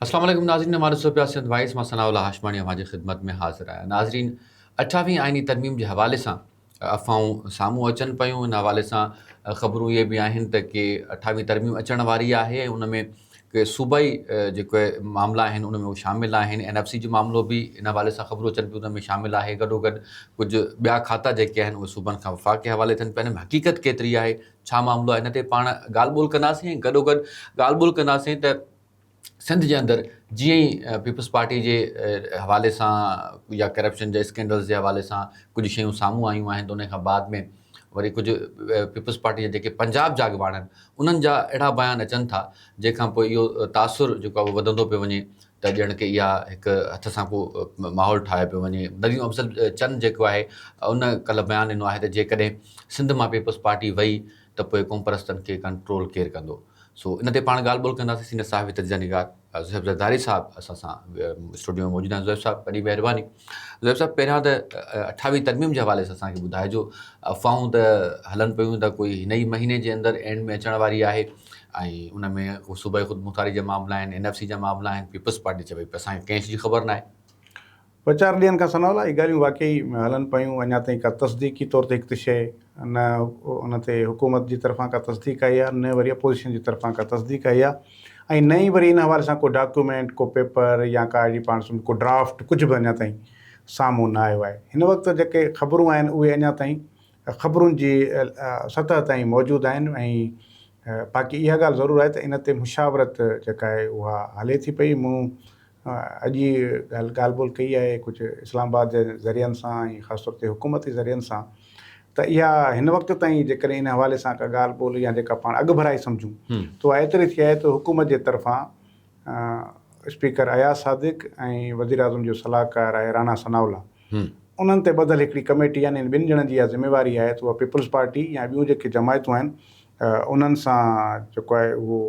السلام عليڪم ناظرين اوهان ڏسو پيا سنڌ وائس مان ثناء الله هاشماڻي اوهان جي خدمت ۾ حاضر آهيان ناظرين اٺاويهين آئيني ترميم جي حوالي سان افواهون سامهون اچن پيون ان حوالي سان خبرون اهي به آهن ته ڪي اٺاويهين ترميم اچڻ واري آهي ۽ ان ۾ ڪي صوبائي جيڪي معاملا آهن ان ۾ اهي شامل آهن اين ايف سي جو معاملو به ان حوالي سان خبرون اچن پيون ان ۾ شامل آهي گڏو گڏ ڪجهه ٻيا کاتا جيڪي آهن اهي صوبن کان وفاق کي حوالي ٿين پيا ان ۾ حقيقت ڪيتري آهي ڇا معاملو آهي ان تي پاڻ ڳالهه ٻولهه ڪنداسين ۽ گڏو گڏ ڳالهه ٻولهه ڪنداسين ته سنڌ جي اندر جيئن ئي پيپلز پارٽي جي حوالي سان يا ڪرپشن جا اسڪينڊلز جي حوالي سان ڪجهه شيون سامهون آيون آهن ته ان کان بعد ۾ وري ڪجهه پيپلز پارٽي جا جيڪي پنجاب جا اڳواڻ آهن انهن جا اهڙا بيان اچن ٿا جنهن کان پوء اهو تاثر جيڪو آهي اهو وڌندو پيو وڃي ته ڄڻ ڪي اها هڪ هٿ سان ڪو ماحول ٺاهيو پيو وڃي نديم افضل چن جيڪو آهي ان ڪلهه بيان ڏنو آهي ته جيڪڏهن سنڌ مان پيپلز پارٽي وئي ته پوء قومپرستن کي ڪنٽرول ڪير ڪندو سو ان تي پاڻ ڳالهه ٻولهه ڪنداسين سينئر صحافي تجزيه نگار زوهيب زرداري صاحب اسان سان اسٽوڊيو ۾ موجود آهن زوهيب صاحب وڏي مهرباني زوهيب صاحب پهريان ته اٺاويهه ترميم جي حوالي سان اسان کي ٻڌائجو افواهون ته هلن پيون ته ڪوئي هن ئي مهيني جي اندر اينڊ ۾ اچڻ واري آهي ۽ ان ۾ صوبائي خود مختاري جا معاملا آهن اين ايف سي جا معاملا آهن پيپلز پارٽي چوي پئي اسان کي ڪنهن شي جي خبر ناهي ٻه چار ڏينهن کان ثناء الله اهي ڳالهيون واقعي هلن پيون، اڃا تائين ڪا تصديقي طور تي هڪ ته شيء نه ان تي حڪومت جي طرفان ڪا تصديق آئي آهي نه وري اپوزيشن جي طرفان ڪا تصديق آئي آهي ۽ نه ئي وري ان حوالي سان ڪو ڊاڪيومينٽ ڪو پيپر يا ڪا اهڙي پاڻ سمجهه ڪو ڊرافٽ ڪجهه به اڃا تائين سامهون نه آيو آهي. هن وقت جيڪي خبرون آهن اهي اڃا تائين خبرن جي سطح تائين موجود آهن ۽ باقي اها ڳالهه ضرور آهي ته ان تي مشاورت جيڪا آهي اها هلي ٿي پئي مون اڄ ئي ڳالهه ڳالهه ٻولهه ڪئي آهي ڪجهه اسلام آباد جي ذريعن سان ۽ خاص طور تي حڪومتي ذريعن سان ته اها هن وقت تائين جيڪڏهن ان حوالي سان ڪا ڳالهه ٻولهه يا جيڪا پاڻ اڳڀرائي سمجهون ته اها ايتري ٿي آهي ته حڪومت جي طرفان اسپيڪر اياز صادق ۽ وزيراعظم جو صلاحڪار آهي راڻا ثناء الله انهن تي ٻڌل هڪڙي ڪميٽي يعني ٻن ڄڻن جي اها ذميواري آهي ته اها پيپلز پارٽي يا ٻيون جيڪي جماعتون آهن انهن سان جيڪو آهي اهو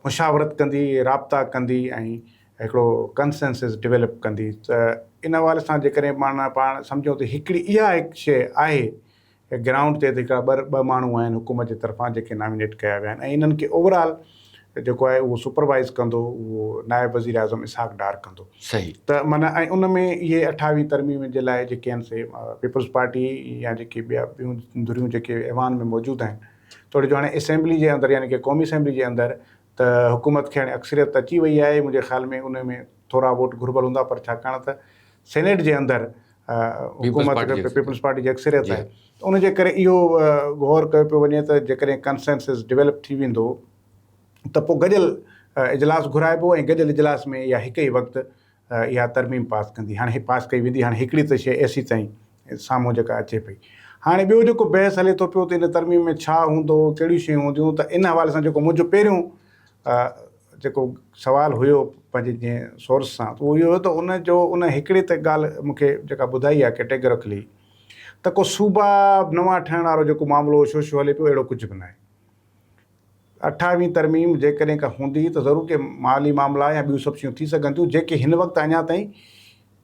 مشاورت ڪندي، رابطا ڪندي ۽ هڪڙو ڪنسينسس ڊولپ ڪندي ته ان حوالي سان جيڪڏهن پاڻ پاڻ سمجهون ته هڪڙي اها هڪ شيء آهي گرائونڊ تي ته هڪڙا ٻه ٻه ماڻهو آهن حڪومت جي طرفان جيڪي نامينيٽ ڪيا ويا آهن ۽ انهن کي اوور آل جيڪو آهي اهو سپروائز ڪندو اهو نائب وزير اعظم اسحاق ڊار ڪندو صحيح ته معنيٰ ۽ ان ۾ اهي اٺاويهين ترميم جي لاء جيڪي آهن سي پيپلز پارٽي يا جيڪي ٻيا ٻيون ڌريون جيڪي ايوان ۾ موجود آهن توڙي جو هاڻي اسيمبلي جي اندر يعني ڪه قومي اسيمبلي جي اندر ته حڪومت کي هاڻي اڪثريت اچي وئي آهي منهنجي خيال ۾ ان ۾ ٿورا ووٽ گهربل هوندا پر ڇاڪاڻ ته سينيٽ جي اندر حڪومت پيپلز پارٽي جي اڪثريت آهي ته ان جي ڪري اهو غور ڪيو پيو وڃي ته جيڪڏهن ڪنسينسس ڊولپ ٿي ويندو ته پوء گڏيل اجلاس گهرائبو ۽ گڏيل اجلاس ۾ اها هڪ ئي وقت اها ترميم پاس ڪندي هاڻي هي پاس ڪئي ويندي هاڻي هڪڙي ته شيء ايسي تائين سامهون جيڪا اچي پئي هاڻي ٻيو جيڪو بحث هلي ٿو پيو ته ان ترميم ۾ ڇا هوندو ڪهڙيون شيون هونديون ته ان حوالي سان جيڪو منهنجو پهريون جيڪو سوال هيو پنهنجي جنهن سورس سان اهو اهو هيو ته ان جو ان هڪڙي ته ڳالهه مون کي جيڪا ٻڌائي آهي ڪيٽيگرڪلي ته ڪو صوبا نوان ٺهڻ وارو جيڪو معاملو شوشو هلي پيو اهڙو ڪجهه به ناهي اٺاويهين ترميم جيڪڏهن ڪا هوندي ته ضرور ڪي مالي معاملا يا ٻيون سڀ شيون ٿي سگهن ٿيون جيڪي هن وقت اڃا تائين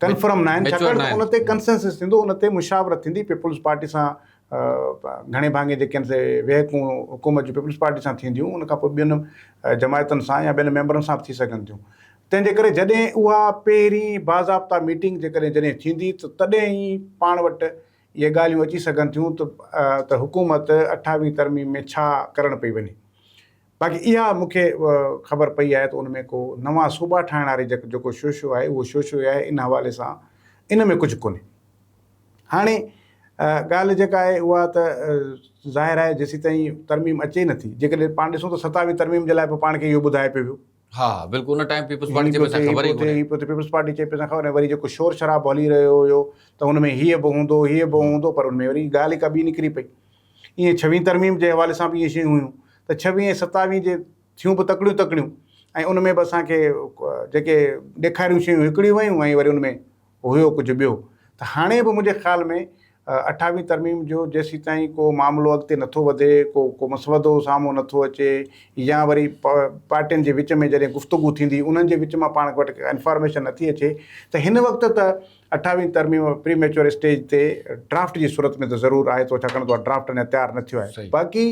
ڪنفرم ناهن ڇاڪاڻ ته ان تي ڪنسنسس ٿيندو ان تي مشاورت ٿيندي پيپلز پارٽي سان گهڻي ڀاڱي جيڪي آهن سي ويهڪون حڪومت جون پيپلز پارٽي سان ٿينديون ان کان پوء ٻين جماعتن سان يا ٻين ميمبرن سان به ٿي سگهن ٿيون تنهن جي ڪري جڏهن اها پهرين باضابطا ميٽنگ جيڪڏهن جڏهن ٿيندي ته تڏهن ئي پاڻ وٽ اهي ڳالهيون اچي سگهن ٿيون ته حڪومت اٺاويهين ترميم ۾ ڇا ڪرڻ پئي وڃي. باقي اها مون کي خبر پئي آهي ته ان ۾ ڪو نوان صوبا ٺاهڻ واري جيڪو شوشو آهي اهو شوشو ئي آهي ان حوالي سان ان ۾ ڪجهه ڪونهي. هاڻي ڳالهه جيڪا آهي اها ته ظاهر آهي جيسيتائين ترميم اچي ئي نٿي جيڪڏهن پاڻ ڏسون ته ستاويهين ترميم جي لاء به پاڻ کي اهو ٻڌايو پيو ويو. ها ها بلڪل ان ٽائيم پيپلز پارٽي چئي پئي اسان خبر ئي ڪونهي. هي پيو ٿئي پيپلز پارٽي چئي پئي اسان خبر وري جيڪو شور شرابو هلي رهيو هيو ته ان ۾ هيء به هوندو هيء به هوندو پر ان ۾ وري ڳالهه ئي ڪا ٻي نڪري پئي. ائين ڇويهين ترميم جي حوالي سان به ائين شيون هيون ته ڇويهين ۽ ستاويهين جي ٿيون به تڪڙيون تڪڙيون ۽ ان ۾ به اسان کي جيڪي ڏيکاريون شيون هڪڙيون ويون ۽ وري ان ۾ هيو ڪجهه ٻيو ته هاڻي به منهنجي خيال ۾ اٺاويهين ترميم جو جيسيتائين ڪو معاملو اڳتي نٿو وڌي، ڪو ڪو مسودو سامهون نٿو اچي يا وري پارٽين جي وچ ۾ جڏهن گفتگو ٿيندي انهن جي وچ مان پاڻ وٽ ڪا انفارميشن نٿي اچي ته هن وقت ته اٺاويهين ترميم پري ميچوئر اسٽيج تي ڊرافٽ جي صورت ۾ ته ضرور آهي ٿو ڇاڪاڻ ته اها ڊرافٽ اڃا تيار نه ٿيو آهي باقي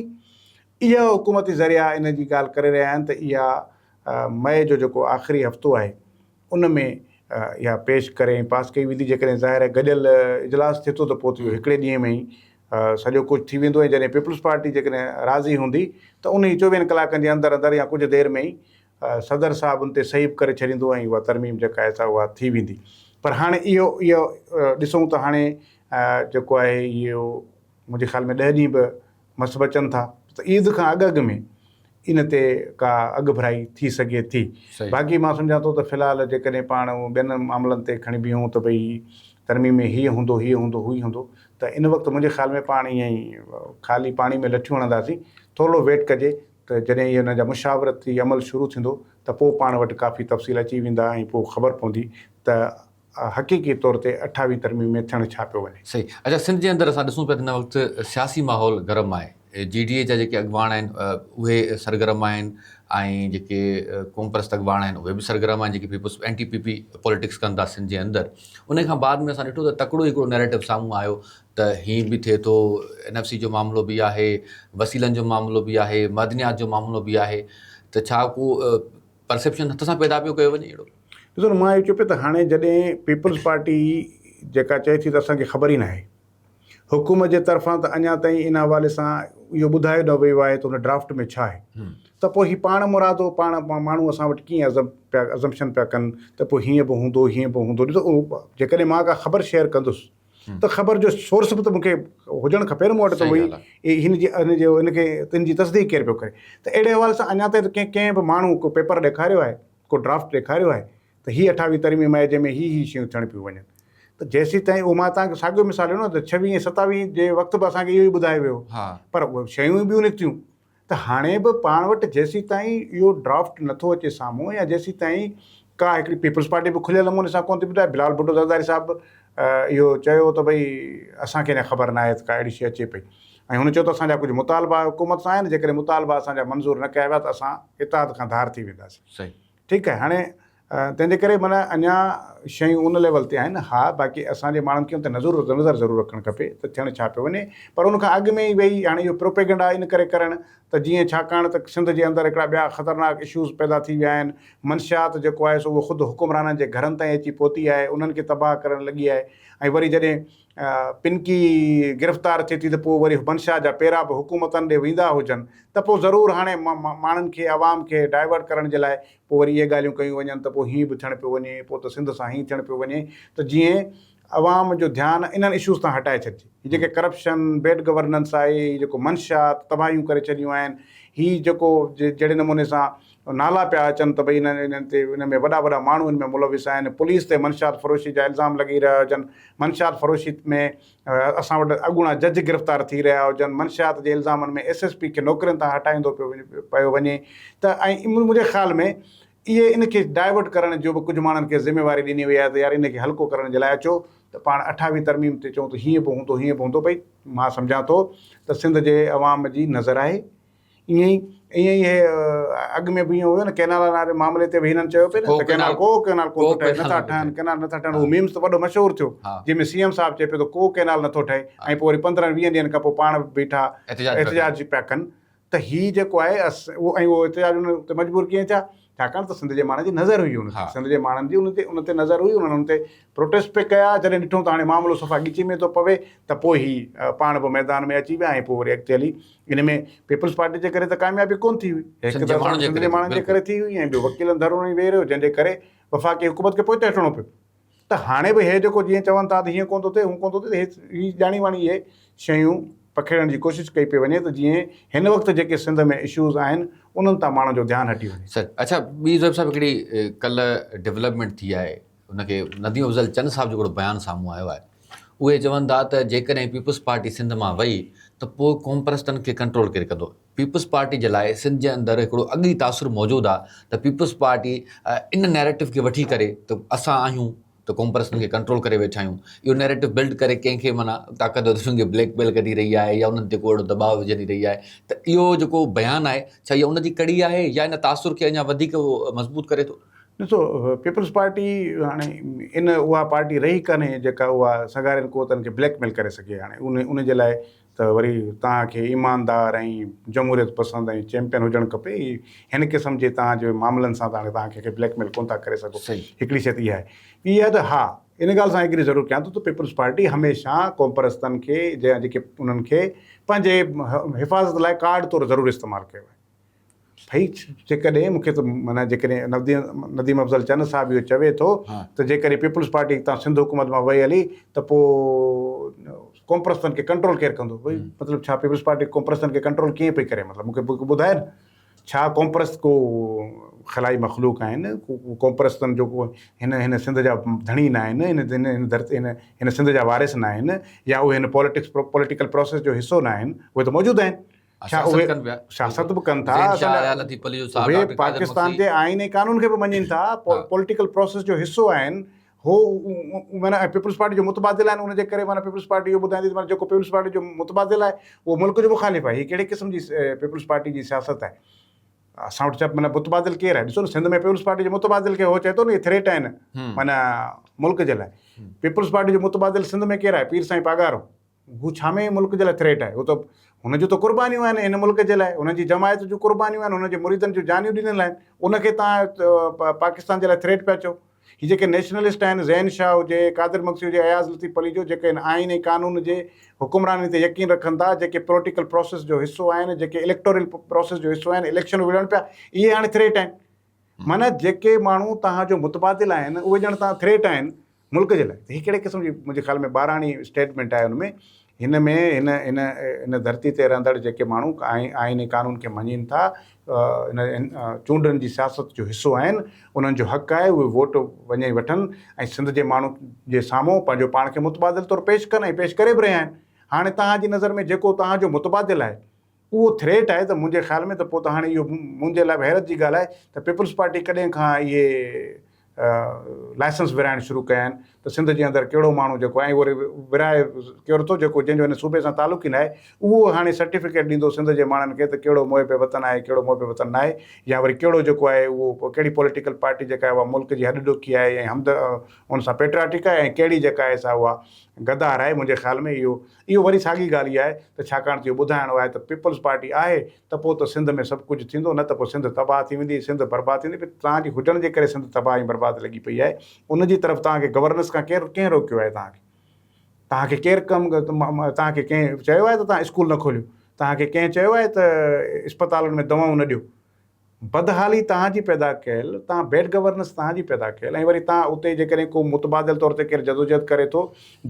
اها حڪومتي ذريعا ان جي ڳالهه ڪري رهيا آهن ته اها مئي جو جيڪو آخري هفتو آهي ان ۾ اها پيش ڪري ۽ پاس ڪئي ويندي جيڪڏهن ظاهر آهي گڏيل اجلاس ٿئي ٿو ته پوء ته اهو هڪڙي ڏينهن ۾ ئي سڄو ڪجهه ٿي ويندو ۽ جڏهن پيپلز پارٽي جيڪڏهن راضي هوندي ته انهي چوويهن ڪلاڪن جي اندر اندر يا ڪجهه دير ۾ ئي صدر صاحب ان تي صحيح به ڪري ڇڏيندو ۽ اها ترميم جيڪا آهي سا اها ٿي ويندي پر هاڻي اهو اهو ڏسون ته هاڻي جيڪو آهي اهو منهنجي خيال ۾ ڏهه ڏينهن به مس بچن ٿا ته عيد کان اڳ اڳ ۾ ان تي ڪا اڳڀرائي ٿي سگهي ٿي. باقي مان سمجهان ٿو ته في الحال جيڪڏهن پاڻ ٻين معاملن تي کڻي بيهون ته ڀئي ترميم ۾ هيء هوندو هيء هوندو هوئي هوندو ته ان وقت منهنجي خيال ۾ پاڻ ائين ئي خالي پاڻي ۾ لٺيون هڻنداسين. ٿورڙو ويٽ ڪجي ته جڏهن اهي ان جا مشاورتي عمل شروع ٿيندو ته پوء پاڻ وٽ ڪافي تفصيل اچي ويندا ۽ پوء خبر پوندي ته حقيقي طور تي اٺاويهين ترميم ۾ ٿيڻ ڇا پيو وڃي. صحيح اچا سنڌ جي اندر اسان ڏسون پيا ته هن وقت سياسي ماحول گرم آهي جي ڊي اي جا جيڪي اڳواڻ آهن اهي سرگرم آهن ۽ جيڪي قومپرست اڳواڻ آهن اهي به سرگرم آهن جيڪي peoples anti P P politics ڪن ٿا سنڌ جي اندر ان کان بعد ۾ اسان ڏٺو ته تڪڙو هڪڙو نيريٽو سامهون آيو ته هي به ٿئي ٿو اين ايف سي جو معاملو به آهي وسيلن جو معاملو به آهي معدنيات جو معاملو به آهي ته ڇا ڪو پرسيپشن هٿ سان پيدا پيو ڪيو وڃي اهڙو. ڏسو نه مان اهو چيو پيو ته هاڻي جڏهن پيپلز پارٽي جيڪا چئي ٿي ته اسان کي خبر ئي ناهي حڪومت جي طرفان ته اڃا تائين ان حوالي سان اهو ٻڌايو نه ويو آهي ته ان ڊرافٽ ۾ ڇا آهي ته پوء هي پاڻ مرادو پاڻ ماڻهو اسان وٽ ڪيئن ازم پيا ازمپشن پيا ڪن ته پوء هيئن به هوندو هيئن به هوندو ڏسو جيڪڏهن مان ڪا خبر شيئر ڪندس ته خبر جو سورس به ته مون کي هجڻ کپي نه مون وٽ ته اهي هن جي هن جو هن کي تن جي تصديق ڪير پيو ڪري ته اهڙي حوالي سان اڃا تائين ته ڪنهن ڪنهن به ماڻهو ڪو پيپر ڏيکاريو آهي ڪو ڊرافٽ ڏيکاريو آهي ته هي اٺاويهه ترميم آهي جنهن ۾ هي هي شيون ٿيڻ پيون وڃن ته جيسين تائين اهو مان توهان کي ساڳيو مثال ڏنو ته ڇويهه ۽ ستاويهه جي وقت به اسان کي اهو ئي ٻڌايو ويو پر اهي شيون ئي ٻيون نڪتيون ته هاڻي به پاڻ وٽ جيسيتائين اهو ڊرافٽ نٿو اچي سامهون يا جيسيتائين ڪا هڪڙي پيپلز پارٽي به کليل نموني سان ڪونه ٿي ٻڌائي، بلاول ڀٽو زرداري صاحب به اهو چيو ته ڀئي اسان کي اڃا خبر ناهي ته ڪا اهڙي شيء اچي پئي ۽ هن چيو ته اسان جا ڪجهه مطالبا حڪومت سان آهن جيڪڏهن مطالبا اسان جا منظور نه ڪيا ويا ته اسان اتحاد کان ڌار ٿي وينداسين. ٺيڪ آهي هاڻي تنهن جي ڪري معنيٰ اڃا شيون ان ليول تي آهن ها باقي اسان جي ماڻهن کي ان تي نظر نظر ضرور رکڻ کپي ته ٿيڻ ڇا پيو وڃي پر ان کان اڳ ۾ ئي ويهي هاڻي اهو پروپيگنڊا ان ڪري ڪرڻ ته جيئن ڇاڪاڻ ته سنڌ جي اندر هڪڙا ٻيا خطرناڪ اشوز پيدا ٿي ويا آهن منشيات جيڪو آهي سو اهو خود حڪمرانن جي گهرن تائين اچي پهتي آهي انهن کي تباهه ڪرڻ لڳي آهي ۽ وري جڏهن پنڪي گرفتار ٿئي ٿي ته پوء وري منشا جا پيرا به حڪومتن ڏي ويندا هجن ته پوء ضرور هاڻي ماڻهن کي عوام کي ڊائيورٽ ڪرڻ جي لاء پوء وري اهي ڳالهيون ڪيون وڃن ته پوء هيئن به ٿيڻ پيو وڃي پوء ته سنڌ سان هيئن ٿيڻ پيو وڃي ته جيئن عوام جو ڌيان انهن اشوز تان هٽائي ڇڏجي هي جيڪي ڪرپشن بيڊ گورننس آهي هي جيڪو منشيات تباهيون ڪري ڇڏيون آهن هي جيڪو جهڙي نموني سان نالا پيا اچن ته ڀئي انهن انهن تي ان ۾ وڏا وڏا ماڻهو ان ۾ ملوث آهن، پوليس تي منشيات فروشي جا الزام لڳي رهيا هجن، منشيات فروشي ۾ اسان وٽ اڳوڻا جج گرفتار ٿي رهيا هجن، منشيات جي الزامن ۾ ايس ايس پي کي نوڪرين تان هٽائيندو پيو پيو وڃي ته ۽ منهنجي خيال ۾ اهي ان کي ڊائيورٽ ڪرڻ جو به ڪجهه ماڻهن کي ذميواري ڏني وئي آهي ته يار ان کي هلڪو ڪرڻ جي لاء اچو ته پاڻ اٺاويهه ترميم تي چئون ته هيئن به هوندو هيئن به هوندو ڀئي مان سمجهان ٿو ته سنڌ جي عوام جي نظر آهي ائين ئي ائين ئي هي اڳ ۾ به ائين هيو نه ڪينالن واري معاملي تي به هنن چيو پئي نه ته ڪينال ڪو ڪينال ڪو ٿو ٺهي نٿا ٺهن ڪينال نٿا ٺهن اهو ميمز ته وڏو مشهور ٿيو جنهن ۾ سي ايم صاحب چئي پيو ته ڪو ڪينال نٿو ٺهي ۽ پوء وري پندرهن ويهن ڏينهن کان پوء پاڻ به بيٺا احتجاج پيا ڪن ته هي جيڪو آهي اهو ۽ اهو احتجاج ان تي مجبور ڪيئن ٿيا ڇاڪاڻ ته سنڌ جي ماڻهن جي نظر هئي ان تي سنڌ جي ماڻهن جي ان تي ان تي نظر هئي انهن ان تي پروٽيسٽ پئي ڪيا جڏهن ڏٺو ته هاڻي معاملو صفا ڳچي ۾ ٿو پوي ته پوء هي پاڻ به ميدان ۾ اچي ويا ۽ پوء وري اڳتي هلي ان ۾ پيپلز پارٽي جي ڪري ته ڪاميابي ڪونه ٿي هئي هڪ ته سنڌ جي ماڻهن جي ڪري ٿي هئي ۽ ٻيو وڪيلن ڌرڻو هڻي ويهي رهيو جنهن جي ڪري وفاقي حڪومت کي پوئتي هٽڻو پيو ته هاڻي به هي جيڪو جيئن چون ٿا ته هيئن ڪونه ٿو ٿئي هون ڪونه ٿو ٿئي هي ڄاڻي واڻي اهي شيون پکيڙڻ جي ڪوشش ڪئي پئي وڃي ته جيئن هن وقت جيڪي سنڌ ۾ اشوز آهن انهن تان ماڻهن جو ڌيان هٽي وڃي. سر اڇا ٻي زويب صاحب هڪڙي ڪلهه ڊولپمينٽ ٿي آهي ان کي نديم افضل چن صاحب جو هڪڙو بيان سامهون آيو آهي اهي چون ٿا ته جيڪڏهن پيپلز پارٽي سنڌ مان وئي ته پوء قومپرستن کي ڪنٽرول ڪير ڪندو پيپلز پارٽي جي لاء سنڌ جي اندر هڪڙو اڳ ئي تاثر موجود آ ته پيپلز پارٽي ان نيريٽو کي وٺي ڪري ته اسان آهيون ته قومپرستن کي ڪنٽرول ڪري ويٺا آهيون اهو نيريٽو بلڊ ڪري ڪنهن کي معنيٰ طاقت ڌرين کي بليڪ ميل ڪري رهي آهي يا انهن تي ڪو اهڙو دٻاء وجهندي رهي آهي ته اهو جيڪو بيان آهي ڇا اها ان جي ڪڙي آهي يا ان تاثر کي اڃا وڌيڪ مضبوط ڪري ٿو؟ ڏسو پيپلز پارٽي هاڻي ان اها پارٽي رهي ڪانهي جيڪا اها سگهارين قوتن کي بليڪ ميل ڪري سگهي هاڻي ان ان جي لاء ته وري توهان کي ايماندار ۽ جمهوريت پسند ۽ چيمپيئن هجڻ کپي. هن قسم جي توهان جي معاملن سان توهان توهان ڪنهن کي بليڪ ميل ڪونه ٿا ڪري سگهو. هڪڙي شيء ته اها آهي. ٻي اها ته ها ان ڳالهه سان ايگري ضرور ڪيان ٿو ته پيپلز پارٽي هميشه قومپرستن کي يا جيڪي انهن کي پنهنجي حفاظت لاء ڪارڊ طور ضرور استعمال ڪيو آهي. ڀئي جيڪڏهن مون کي ته معنيٰ جيڪڏهن نديم افضل چن صاحب اهو چوي ٿو ته جيڪڏهن پيپلز پارٽي هتان سنڌ حڪومت مان وئي هلي ته پوء قومپرستن کي ڪنٽرول ڪير ڪندو؟ ڀئي مطلب ڇا پيپلز پارٽي قومپرستن کي ڪنٽرول ڪيئن پئي ڪري مطلب مون کي ٻڌائي نه ڇا قومپرست ڪو خلائي مخلوق آهن قومپرستن جو ڪو هن هن سنڌ جا ڌڻي نه آهن هن هن ڌرتي هن هن سنڌ جا وارث نه آهن يا اهي هن پوليٽڪس پوليٽيڪل پروسيس جو حصو نه آهن اهي ته موجود آهن ڇا اهي سياست به ڪن ٿا اهي پاڪستان جي آئين ۽ قانون کي به مڃين ٿا پوليٽيڪل پروسيس جو حصو آهن هو معنيٰ پيپلز پارٽي جو متبادل آهن ان جي ڪري معنيٰ پيپلز پارٽي اهو ٻڌائيندي ته معنيٰ جيڪو پيپلز پارٽي جو متبادل آهي اهو ملڪ جو مخالف آهي هي ڪهڙي قسم جي پيپلز پارٽي جي سياست آهي اسان وٽ ڇا معنيٰ متبادل ڪير آهي ڏسو نه سنڌ ۾ پيپلز پارٽي جو متبادل کي هو چئي ٿو نه هي ٿريٽ آهن معنيٰ ملڪ جي لاء پيپلز پارٽي جو متبادل سنڌ ۾ ڪير آهي پير سائين پاڳارو هو ڇا ۾ ملڪ جي لاء ٿريٽ آهي؟ هو ته هن جون ته قربانيون آهن هن ملڪ جي لاء، هن جي جماعت جون قربانيون آهن، هن جي مريدن جون جانيون ڏنل آهن، ان کي توهان پاڪستان جي لاء ٿريٽ پيا چئو. هي جيڪي نيشنلسٽ آهن، زين شاهه هجي، قادر مگسي هجي، اياز لطيف پليجو، جيڪي هن آئين ۽ قانون جي حڪمراني تي يقين رکن ٿا، جيڪي پوليٽيڪل پروسيس جو حصو آهن، جيڪي اليڪٽورل پروسيس جو حصو آهن، اليڪشن وڙهن پيا، اهي هاڻي ٿريٽ آهن. معنيٰ جيڪي ماڻهو توهان جو متبادل آهن، اهي ڄڻ توهان ٿريٽ آهن. ملڪ جي لاء ته هي ڪهڙي قسم جي منهنجي خيال ۾ ٻاراڻي اسٽيٽمينٽ آهي ان ۾ هن ۾ هن هن هن ڌرتي تي رهندڙ جيڪي ماڻهو آئين آئين ۽ قانون کي مڃين ٿا هن چونڊن جي سياست جو حصو آهن انهن جو حق آهي اهي ووٽ وڃي وٺن ۽ سنڌ جي ماڻهن جي سامهون پنهنجو پاڻ کي متبادل طور پيش ڪن ۽ پيش ڪري به رهيا آهن هاڻي توهان جي نظر ۾ جيڪو توهان جو متبادل آهي اهو ٿريٽ آهي ته منهنجي خيال ۾ ته پوء ته هاڻي اهو منهنجي لاء به حيرت جي ڳالهه آهي ته پيپلز پارٽي ڪڏهن کان اهي لائسنس ورهائڻ شروع ڪيا آهن ته سنڌ جي اندر ڪهڙو ماڻهو جيڪو ۽ وري ورهائي ڪير ٿو جيڪو جنهن جو هن صوبي سان تعلق ئي ناهي اهو هاڻي سرٽيفڪيٽ ڏيندو سنڌ جي ماڻهن کي ته ڪهڙو محب وطن آهي ڪهڙو محب وطن ناهي يا وري ڪهڙو جيڪو آهي اهو ڪهڙي پوليٽيڪل پارٽي جيڪا آهي اها ملڪ جي هڏ ڏوکي آهي ۽ همد ان سان پيٽرياٽڪ آهي ۽ ڪهڙي جيڪا آهي سا اها غدار آهي منهنجي خيال ۾ اهو اهو وري ساڳي ڳالهه اها آهي ته ڇاڪاڻ ته اهو ٻڌائڻو آهي ته پيپلز پارٽي آهي ته پوء ته سنڌ ۾ سڀ ڪجهه ٿيندو نه ته پوء سنڌ تباهه ٿي ويندي، سنڌ برباد ٿيندي پر توهان جي هجڻ جي ڪري سنڌ تباهه ۽ برباد لڳي پئي آهي ان جي طرف توهان کي گورننس کان ڪير ڪنهن روڪيو آهي توهان کي توهان کي ڪير ڪم توهان کي ڪنهن چيو آهي ته توهان اسڪول نه کوليو توهان کي ڪنهن چيو آهي ته اسپتالن ۾ دوائون نه ڏيو بدحالي توهان جي پيدا ڪيل، توهان بيڊ گورننس توهان جي پيدا ڪيل ۽ وري توهان اتي جيڪڏهن ڪو متبادل طور تي ڪير جدوجهد ڪري ٿو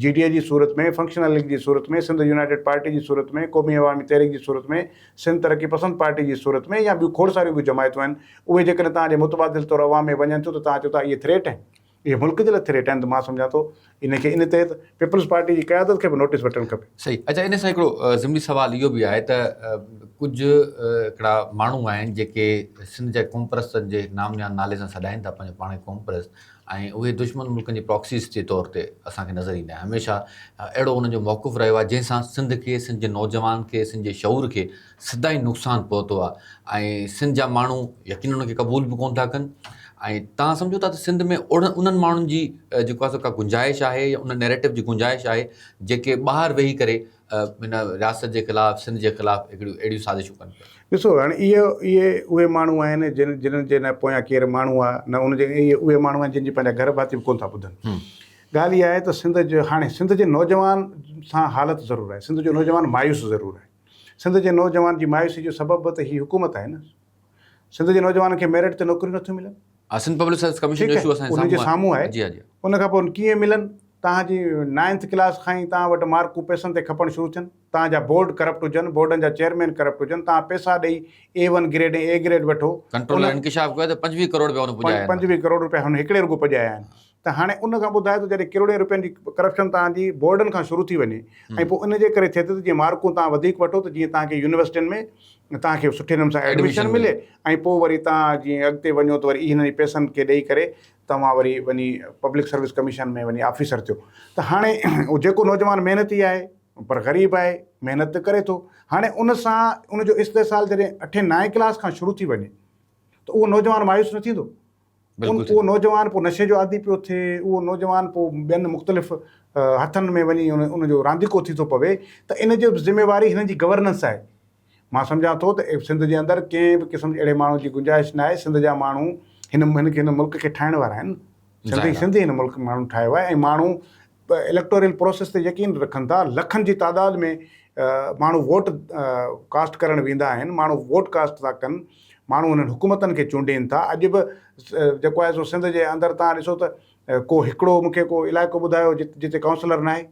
جي ڊي اي جي صورت ۾، فنڪشنل ليگ جي صورت ۾، سنڌ يونائيٽيڊ پارٽي جي صورت ۾، قومي عوامي تحريڪ جي صورت ۾، سنڌ ترقي پسند پارٽي جي صورت ۾ يا ٻيون کوڙ ساريون ٻيون جماعتون آهن اهي جيڪڏهن توهان جي متبادل طور عوام ۾ وڃن ٿيون ته توهان چئو ٿا اهي ٿريٽ آهن. اهي ملڪ جي لاء ٿريٽ آهن ته مان سمجهان ٿو ان کي ان تحت پيپلز پارٽي جي قيادت کي به نوٽيس وٺڻ کپي. صحيح اچا ان سان هڪڙو ضمني سوال اهو به آهي ته ڪجهه هڪڙا ماڻهو آهن جيڪي سنڌ جا قومپرستن جي نام نهاد نالي سان سڏائين ٿا پنهنجو پاڻ کي قومپرست ۽ اهي دشمن ملڪن جي پراڪسيز جي طور تي اسان کي نظر ايندا آهن هميشه اهڙو انهن جو موقف رهيو آهي جنهن سان سنڌ کي سنڌ جي نوجوان کي سنڌ جي شعور کي سدائين نقصان پهتو آهي ۽ سنڌ جا ماڻهو يقينن ان کي قبول به ڪونه ٿا ڪن ۽ توهان سمجهو ٿا ته سنڌ ۾ انهن ماڻهن جي جيڪو آهي سو ڪا گنجائش آهي يا ان نيريٽو جي گنجائش آهي جيڪي ٻاهر ويهي ڪري هن رياست جي خلاف سنڌ جي خلاف هڪڙيون اهڙيون سازشون ڪن پيا. ڏسو هاڻي اهي اهي اهي ماڻهو آهن جن جن جي نه پويان ڪير ماڻهو آهي نه ان جي اهي اهي ماڻهو آهن جن جي پنهنجا گهر ڀاتي به ڪونه ٿا ٻڌن. ڳالهه اها آهي ته سنڌ جو هاڻي سنڌ جي نوجوان سان حالت ضرور آهي سنڌ جو نوجوان مايوس ضرور آهي. سنڌ جي نوجوان جي مايوسي جو سبب به ته هي حڪومت آهي نه. سنڌ جي نوجوانن کي ميرٽ تي نوڪريون نٿيون ملن. سنڌ پبلڪ سروس ڪميشن جو اشو اسان جي سامهون آهي. جي ها جي. ان کان پوء ڪيئن ملن؟ توهان جي نائنٿ ڪلاس کان ئي توهان وٽ مارڪون پئسن تي کپڻ شروع ٿين. توهان جا بورڊ ڪرپٽ هجن، بورڊن جا چيئرمين ڪرپٽ هجن، توهان پئسا ڏئي A one grade ۽ A grade وٺو. ڪنٽرولر انڪشاف ڪيو ته 25 ڪروڙ رپيا هن پڄايا آهن. 25 ڪروڙ رپيا هن هڪڙي رڳو پڄايا آهن. ته هاڻي ان کان ٻڌايو ته جڏهن ڪروڙين روپين جي ڪرپشن توهان جي بورڊن کان شروع ٿي وڃي ۽ پوء ان جي ڪري ٿئي ٿي ته جيئن مارڪون توهان وڌيڪ وٺو ته جيئن توهان کي يونيورسٽين ۾ توهان کي سٺي نموني سان ايڊميشن ملي ۽ پوء وري توهان جيئن اڳتي وڃو ته وري انهن پئسن کي ڏئي ڪري توهان وري وڃي پبلڪ سروس ڪميشن ۾ وڃي آفيسر ٿيو ته هاڻي جيڪو نوجوان محنتي آهي پر غريب آهي محنت ته ڪري ٿو هاڻي ان سان ان جو استحصال جڏهن اٺين نائين ڪلاس کان شروع ٿي وڃي ته اهو نوجوان مايوس نه ٿيندو. اهو نوجوان پوء نشي جو عادي پيو ٿئي، اهو نوجوان پوء ٻين مختلف هٿن ۾ وڃي ان جو رانديڪو ٿي ٿو پوي ته ان جي به ذميواري هنن جي گورننس آهي. مان سمجهان ٿو ته سنڌ جي اندر ڪنهن به قسم جي اهڙي ماڻهو جي گنجائش نه آهي، سنڌ جا ماڻهو هن هن ملڪ کي ٺاهڻ وارا آهن، سنڌ سنڌ هن ملڪ ماڻهن ٺاهيو آهي ۽ ماڻهو اليڪٽورل پروسيس تي يقين رکن ٿا، لکن جي تعداد ۾ ماڻهو ووٽ ڪاسٽ ڪرڻ ويندا آهن، ماڻهو ووٽ ڪاسٽ ٿا ڪن، ماڻهو انهن حڪومتن کي چونڊين ٿا، اڄ به جيڪو آهي سو سنڌ جي اندر توهان ڏسو ته ڪو هڪڙو مون کي ڪو علائقو ٻڌايو جتي ڪائونسلر ناهي،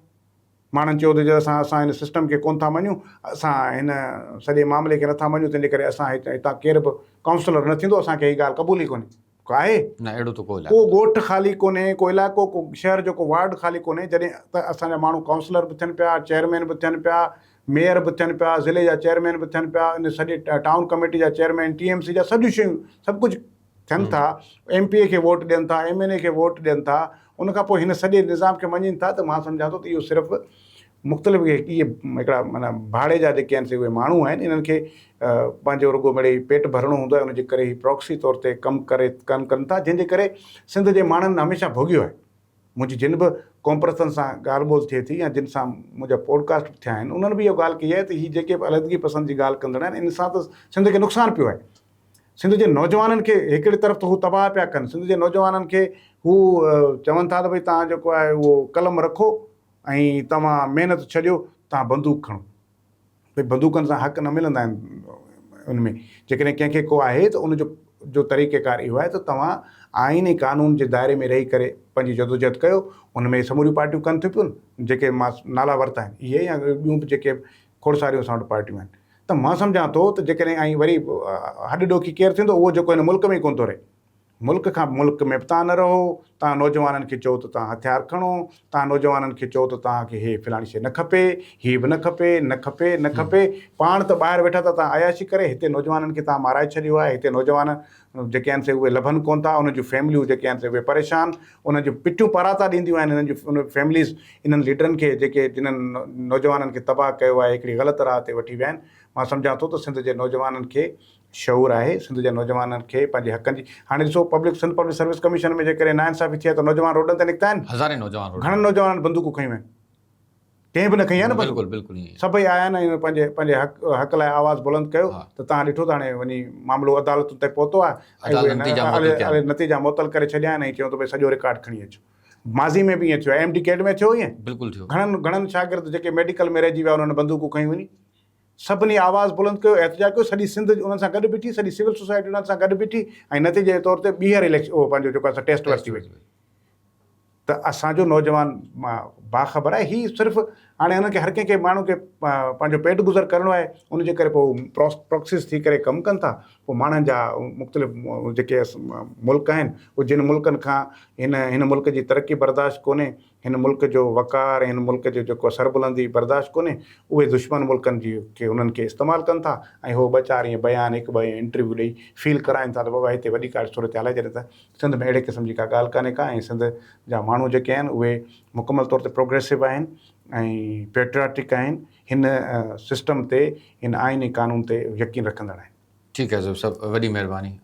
ماڻهن چيو ته اسان اسان هن سسٽم کي ڪونه ٿا مڃون، اسان هن سڄي معاملي کي نٿا مڃون، تنهنجي ڪري اسان هتان ڪير به ڪائونسلر نه ٿيندو، اسان کي هي ڳالهه قبول ئي ڪونهي. ڪو آهي؟ نه اهڙو ته ڪو ڪو علائقو ڳوٺ خالي ڪونهي، ڪو علائقو، ڪو شهر جو ڪو وارڊ خالي ڪونهي، جڏهن ته اسان جا ماڻهو ڪائونسلر به ٿين پيا، چيئرمين به ٿين پيا، ميئر به ٿين پيا، ضلعي جا چيئرمين به ٿين پيا، ان سڄي ٽائون ڪميٽي جا چيئرمين، ٽي ايم سي جا سڄيون شيون سڀ ڪجهه ٿين ٿا، ايم پي اي کي ووٽ ڏين ٿا، ايم اين اي کي ووٽ ڏين ٿا، ان کان پوء هن سڄي نظام کي مڃين ٿا ته مان سمجهان ٿو ته اهو صرف مختلف اهي هڪڙا معنيٰ ڀاڙي جا جيڪي آهن سي اهي ماڻهو آهن انهن کي پنهنجو رڳو مڙئي پيٽ ڀرڻو هوندو آهي ان جي ڪري هي پراڪسي طور تي ڪم ڪري ڪم ڪن ٿا جنهن جي ڪري سنڌ جي ماڻهن هميشه ڀوڳيو آهي منهنجي جن به قومپرستن سان ڳالهه ٻولهه ٿئي ٿي يا جن سان منهنجا پوڊڪاسٽ به ٿيا آهن انهن به اها ڳالهه ڪئي آهي ته هي جيڪي به علحدگي پسند جي ڳالهه ڪندڙ آهن ان سان ته سنڌ کي نقصان پيو آهي سنڌ جي نوجوانن کي هڪڙي طرف ته هو تباهه پيا ڪن سنڌ جي نوجوانن کي هو چون ٿا ته ڀئي توهان جيڪو آهي اهو قلم رکو ۽ توهان محنت ڇڏيو، توهان بندوق کڻو. ڀئي بندوقن سان حق نه ملندا آهن ان ۾ جيڪڏهن ڪنهن کي ڪو آهي ته ان جو جو طريقه ڪار اهو آهي ته توهان آئين ۽ قانون جي دائري ۾ رهي ڪري پنهنجي جدوجهد ڪيو. ان ۾ سموريون پارٽيون ڪن ٿيون پيون جيڪي مان نالا ورتا آهن اهي يا ٻيون به جيڪي کوڙ ساريون اسان وٽ پارٽيون آهن ته مان سمجهان ٿو ته جيڪڏهن ۽ وري هڏ ڏوکي ڪير ٿيندو اهو جيڪو هن ملڪ ۾ ئي ڪونه ٿو رهي. ملڪ کان ملڪ ۾ به توهان نه رهو، توهان نوجوانن کي چئو ته توهان هٿيار کڻو، توهان نوجوانن کي چئو ته توهان کي هي فلاڻي شيء نه کپي، هي به نه کپي، نه کپي، نه کپي، پاڻ ته ٻاهر ويٺا ٿا توهان عياشي ڪري، هتي نوجوانن کي توهان مارائي ڇڏيو آهي، هتي نوجوان جيڪي آهن سي اهي لڀن ڪونه ٿا، انهن جون فيمليون جيڪي آهن سي اهي پريشان، انهن جون پٽيون پاراتا ڏينديون آهن انهن جون فيمليز انهن ليڊرن کي جيڪي جنهن نوجوانن کي تباهه ڪيو آهي، هڪڙي غلط راهه تي وٺي ويا آهن، مان سمجهان ٿو ته سنڌ جي نوجوانن کي شعور آهي سنڌ جا نوجوانن کي پنهنجي حقن جي هاڻي ڏسو public Sindh public service commission ۾ جيڪڏهن ناانصافي ٿي آهي ته نوجوان روڊن تي نڪتا آهن هزارين نوجوان روڊن گهڻن نوجوانن بندوقون کنيون آهن ڪنهن به نه کنئي آهي نه بلڪل بلڪل ائين سڀئي آيا آهن ۽ پنهنجي پنهنجي حق حق لاء آواز بلند ڪيو ته تهان ڏٺو ته هاڻي وڃي معاملو عدالتن تائين پهتو آهي ۽ اهي نتيجا معطل ڪري ڇڏيا آهن ۽ چيو ته ڀئي سڄو رڪارڊ کڻي اچو ماضي ۾ به ائين ٿيو آهي ايم ڊي ڪيڊ ۾ ٿيو ائين بلڪل ٿيو گهڻن گهڻن شاگرد جيڪي ميڊيڪل ۾ رهجي ويا انهن بندوقون کنيون وڃي سڀني آواز بلند ڪيو، احتجاج ڪيو، سڄي سنڌ انهن سان گڏ بيٺي، سڄي سول سوسائٽي انهن سان گڏ بيٺي ۽ نتيجي جي طور تي ٻيهر اليڪشن اهو پنهنجو جيڪو آهي سو ٽيسٽ ورتي وئي ته اسان جو نوجوان باخبر آهي هي صرف هاڻي انهن کي هر ڪنهن کي ماڻهو کي پنهنجو پيٽ گذر ڪرڻو آهي ان جي ڪري پوء پراڪسيز ٿي ڪري ڪم ڪن ٿا پوء ماڻهن جا مختلف جيڪي ملڪ آهن اهي جن ملڪن کان هن هن ملڪ جي ترقي برداشت ڪونهي هن ملڪ جو وقار ۽ هن ملڪ جو جيڪو سربلندي برداشت ڪونهي، اهي دشمن ملڪن جي کي انهن کي استعمال ڪن ٿا ۽ هو ٻه چار ائين بيان هڪ ٻه ائين انٽرويو ڏئي فيل ڪرائين ٿا ته بابا هتي وڏي ڪا صورتحال آهي جڏهن ته سنڌ ۾ اهڙي قسم جي ڪا ڳالهه ڪانهي ڪا ۽ سنڌ جا ماڻهو جيڪي آهن اهي مڪمل طور تي پروگريسو آهن ۽ پيٽرياٽڪ آهن هن سسٽم تي هن آئين ۽ قانون تي يقين رکندڙ آهن. ٺيڪ آهي زوب صاحب وڏي مهرباني.